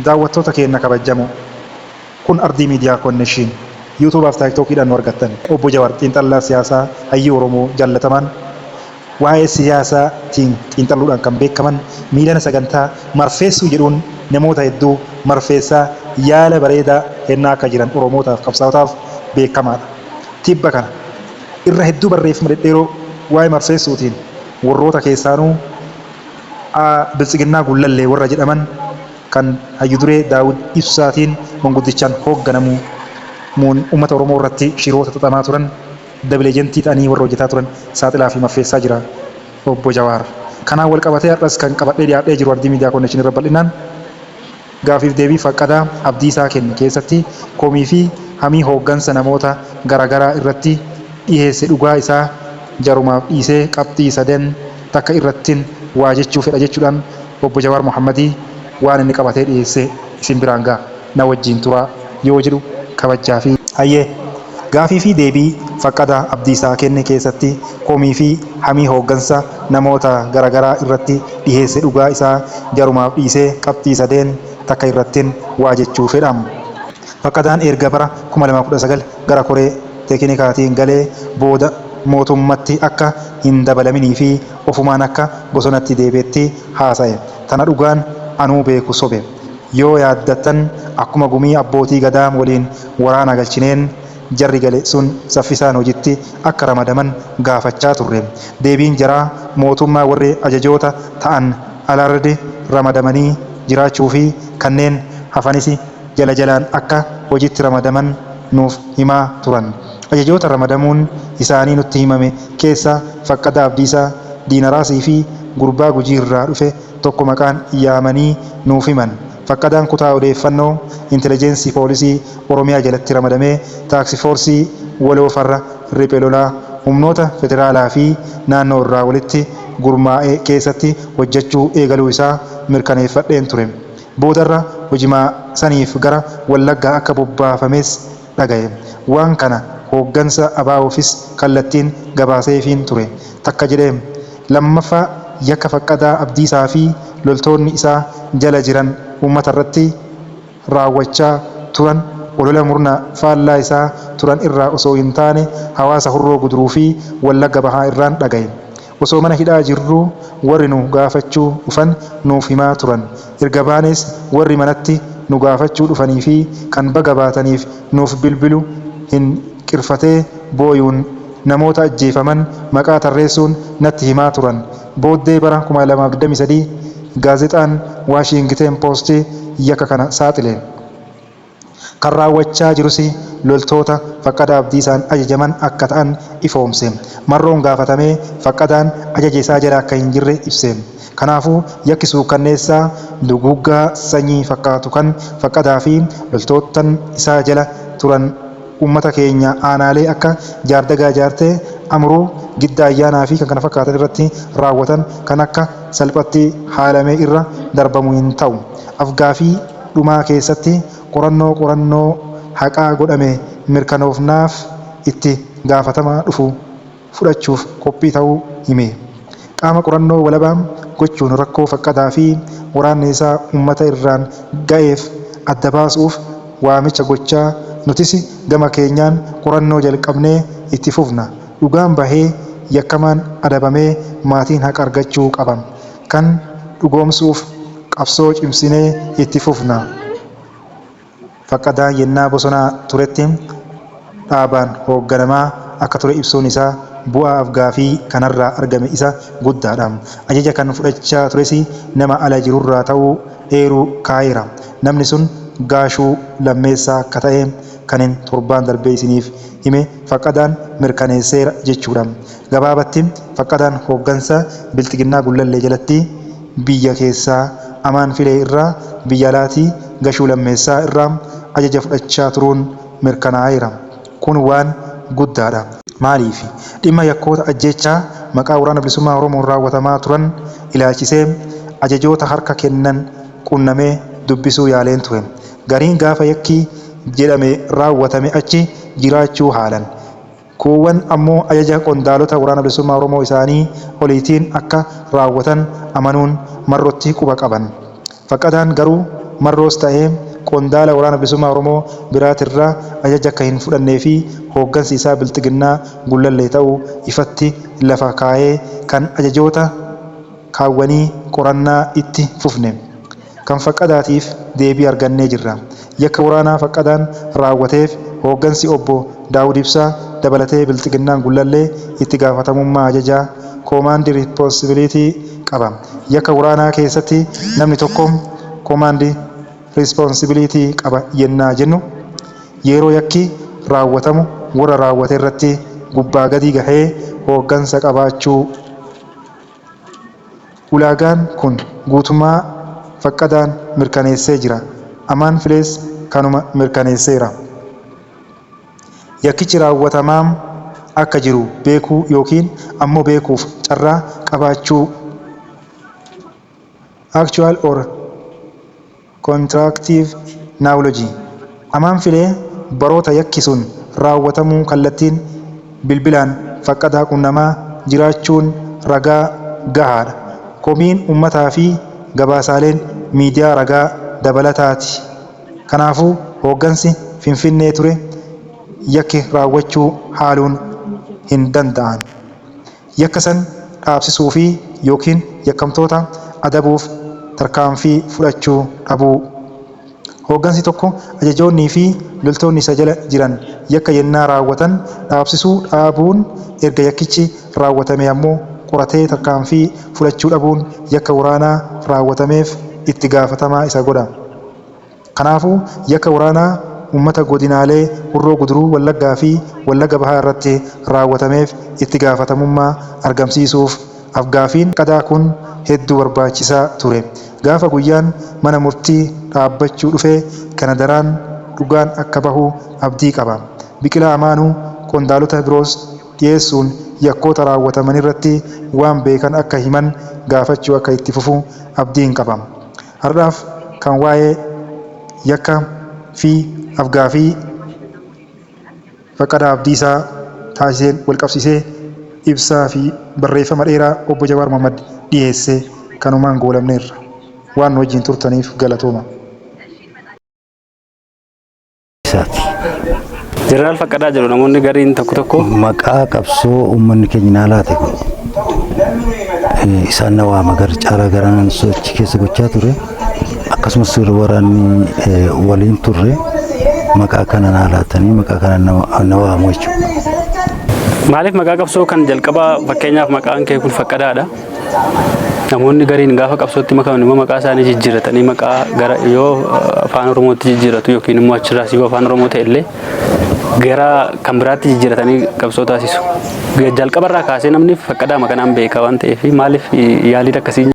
Daawwattoota keenna kabajjamoo, kun Ardii Miidiyaa Konnekshin Yuutuubaaf Taaktookiidhaan nu argattan. Obbo Jawar xiinxallaa siyaasaa hayyuu Oromoo jaallatamaan waa'ee siyaasaatiin xiinxalluudhaan kan beekaman miilana sagantaa marfeessuu jedhuun namoota hedduu marfeessaa yaala bareedaa kennaa akka jiran Oromootaaf qabsaa'otaaf beekamaadha. Tibba kana irra hedduu barreeffama dhedheeroo waa'ee marfeessuutiin warroota keessaanuu Biltsiginnaa Gullallee warra jedhaman kan hayyu duree Daawud Ibsaatiin manguddichaan hoogganamu muun uummata Oromoo irratti shiroota xaxamaa turan double ejentii ta'anii warra hojjetaa turan saaxilaa fi marfeessaa jira Obbo Jawaar. Kanaan wal qabatee har'as kan qabadhee dhiyaadhee jiru Ardii Miidiyaa Connection irra bal'inaan Gaafiif deebii Faqqadaa Abdiisaa kenne keessatti komii fi hamii hooggansa namoota garagaraa irratti dhiheesse dhugaa isaa jarumaaf dhiisee qabxii saden takka irrattin waa jechuu fedha jechuudhaan Obbo Jawaar Mohammadii waan inni qabatee dhiheesse isin biraan gaha na wajjiin turaa yoo jedhu kabajjaa fi Hayyee! Gaafii fi deebii Faqqadaa Abdiisaa kenne keessatti komii fi hamii hooggansa namoota garagaraa irratti dhiheesse dhugaa isaa jarumaaf dhiisee qabxii sadeen takka irrattin waa jechuu fedha. Faqqadaan erga bara 2019 gara koree tekinikaatiin galee booda mootummatti akka hin dabalaminii fi ofumaan akka bosonatti deebi'etti haasa'e. Tana dhugaan anuu beeku sobe. Yoo yaaddattan akkuma gumii abbootii Gadaa waliin waraana galchineen jarri gale sun saffisaan hojitti akka ramadaman gaafachaa turre. Deebiin jaraa mootummaa warri ajajoota ta'an already ramadamanii jiraachuu fi kanneen hafanisi jala jalaan akka hojitti ramadaman nuuf himaa turan. Ajajoota ramadamuun isaanii nutti himame keessaa Faqqadaa Abdiisaa, Diinaraasii fi gurbaa Gujiirraa dhufe tokko maqaan yaamanii nuuf himan. Faqqadaan kutaa odeeffannoo Intelejeensii Poolisii Oromiyaa jalatti ramadamee taaksifoorsii waloo farra riphe lolaa humnoota federaalaa fi naannoo irraa walitti gurmaa'e keessatti hojjechuu eegaluu isaa mirkaneeffadheen ture. Boodarra hojima saniif gara Wallaggaa akka bobbaafames dhagaye. Waan kana hooggansa ABOfis kallattiin gabaaseefiin ture. Takka jedhe. Lammaffaa yakka Faqqadaa Abdiisaa fi loltoonni isaa jala jiran uummatarratti raawwachaa turan olola murna faallaa isaa turan irraa osoo hin taane hawaasa Hurroo Guduruu fi Wallagga Bahaa irraan dhagaye. Osoo mana hidhaa jirruu warri nu gaafachuu dhufan nuuf himaa turan. Erga baanees warri manatti nu gaafachuu dhufanii fi kan baga baataniif nuuf bilbilu hin qirfatee booyuun namoota ajjeefaman maqaa tarreessuun natti himaa turan. Booddee bara 2023 gaazexaan Waashiingiteen Poosti yakka kana saaxile. Kan raawwachaa jirus loltoota Faqqadaa Abdiisaan ajajaman akka ta'an ifoomse. Marroon gaafatamee Faqqadaan ajaja isaa jala akka hin jirre ibse. Kanaafuu yakki suukkanneessaa duguuggaa sanyii fakkaatu kan Faqqadaa fi loltoottan isaa jala turan uummata keenya aanaalee akka Jaardagaa Jaartee, Amuruu, Giddaa Ayyaanaa fi kkf irratti raawwatan kan akka salphatti haalamee irra darbamu hin ta'u. Afgaafii dhumaa keessatti qorannoo qorannoo haqaa godhame mirkanoofnaaf itti gaafatama dhufu fudhachuuf qophii ta'uu hime. Qaama qorannoo walabaa gochuun rakkoo Faqqadaa fi waraanni isaa ummata irraan ga'eef adda baasuuf waamicha gochaa nutis gama keenyaan qorannoo jalqabnee itti fufna. Dhugaan bahee yakkamaan adabamee maatiin haqa argachuu qaba. Kan dhugoomsuuf qabsoo cimsinee itti fufna. Faqqadaan yennaa bosona turetti dhaabaan hoogganamaa akka ture ibsuun isaa bu'aa afgaafii kanarraa argame isa guddaadha. Ajaja kan fudhachaa tures nama ala jirurraa ta'uu eeruu kaa'eera. Namni sun Gaashuu Lammeessaa akka ta'e kanin torbaan darbe isiniif hime Faqqadaan mirkaneesseera jechuudha. Gabaabatti Faqqadaan hooggansa Bilxiginnaa Gullallee jalatti biyya keessaa Amaan Filee irraa biyya alaatii Gashuu Lammeessaa irraa ajaja fudhachaa turuun mirkanaa'eera. Kun waan guddaadha. Maaliif? Dhimma yakkoota ajjeechaa maqaa Waraana Bilisummaa Oromoon raawwatamaa turan ilaalchisee ajajoota harka kennan qunnamee dubbisuu yaaleen ture. Gariin gaafa yakki jedhame raawwatame achi jiraachuu haalan. Kuuwwan ammoo ajaja qondaalota Waraana Bilisummaa Oromoo isaanii oliitiin akka raawwatan amanuun Marrootti quba qaban. Faqqadaan garuu Marroos ta'ee qondaala Waraana Bilisummaa Oromoo biraatirraa ajaja akka hin fudhannee fi hooggansi isaa Bilxiginnaa Gullallee ta'uu ifatti lafa kaayee kan ajajoota kaawwanii qorannaa itti fufne. Kan Faqqadaatiif deebii argannee jirra. Yakka waraanaa Faqqadaan raawwateef hooggansi Obbo Daawud Ibsaa dabalatee Bilxiginnaan Gullallee itti gaafatamummaa ajajaa, command responsibility, qaba. Yakka waraanaa keessatti namni tokko command responsibility qaba yennaa jennu, yeroo yakki raawwatamu warra raawwate irratti gubbaa gadi gahee hooggansa qabaachuu. Ulaagaan kun guutumaa Faqqadaan mirkaneessee jira. Amaan Filees kanuma mirkaneesseera. Yakkichi raawwatamaa akka jiru beekuu yookiin ammoo beekuuf carraa qabaachuu, actual or constructive knowledge. Amaan Filee baroota yakki sun raawwatamuu kallattiin bilbilaan Faqqadaa qunnamaa jiraachuun ragaa gahaadha. Komiin uummataa fi gabaasaaleen miidiyaa ragaa dabalataati. Kanaafuu hooggansi Finfinnee ture yakki raawwachuu haaluun hin danda'an. Yakka san dhaabsisuu fi yookiin yakkamtoota adabuuf tarkaanfii fudhachuu dhabuu. Hooggansi tokko ajajoonnii fi loltoonni isa jala jiran yakka yennaa raawwatan dhaabsisuu dhaabuun, erga yakkichi raawwatamee ammoo qoratee tarkaanfii fudhachuu dhabuun yakka waraanaa raawwatameef itti gaafatamaa isa godha. Kanaafuu yakka waraanaa uummata godinaalee Horroo Guduruu Wallaggaa fi Wallagga Bahaa irratti raawwatameef itti gaafatamummaa argamsiisuuf afgaafiin Faqqadaa kun hedduu barbaachisaa ture. Gaafa guyyaan mana murtii dhaabbachuu dhufee kana daraan dhugaan akka bahu abdii qaba. Biqilaa Amaanuu, qondaalota biroos dhiyeessuun yakkoota raawwatamanirratti waan beekan akka himan gaafachuu akka itti fufu abdiin qaba. Har'aaf kan waa'ee yakka fi afgaafii Faqqadaa Abdiisaa taasiseen walqabsiisee ibsaa fi barreeffama dheeraa Obbo Jawaar Mohammad dhiyeesse kanumaan goolabneerra. Waan nu wajjin turtaniif galatooma. Isaati. Jeneraal Faqqadaa jedhu namoonni gariin tokko tokko. Maqaa qabsoo uummanni keenya naa laate kun isaan na waama, gara caalaa garaan sochii keessa gochaa ture, akkasumas waraanni waliin turre maqaa kana naa laatanii maqaa kana na waamu jechuudha. Maaliif maqaa qabsoo kan jalqabaa, fakkeenyaaf maqaan kee kun Faqqadaadha. Namoonni gariin gaafa qabsootti makaman immoo maqaa isaanii jijjiirratanii maqaa gara yoo afaan Oromootti jijjiirratu yookiin immoo achirraas yoo afaan Oromoo ta'e illee gara kan biraatti jijjiirratanii qabsoo taasisu. Jalqabarraa kaasee namni Faqqadaa kanaan beeka waan ta'eef, maaliif yaaliin akkasii?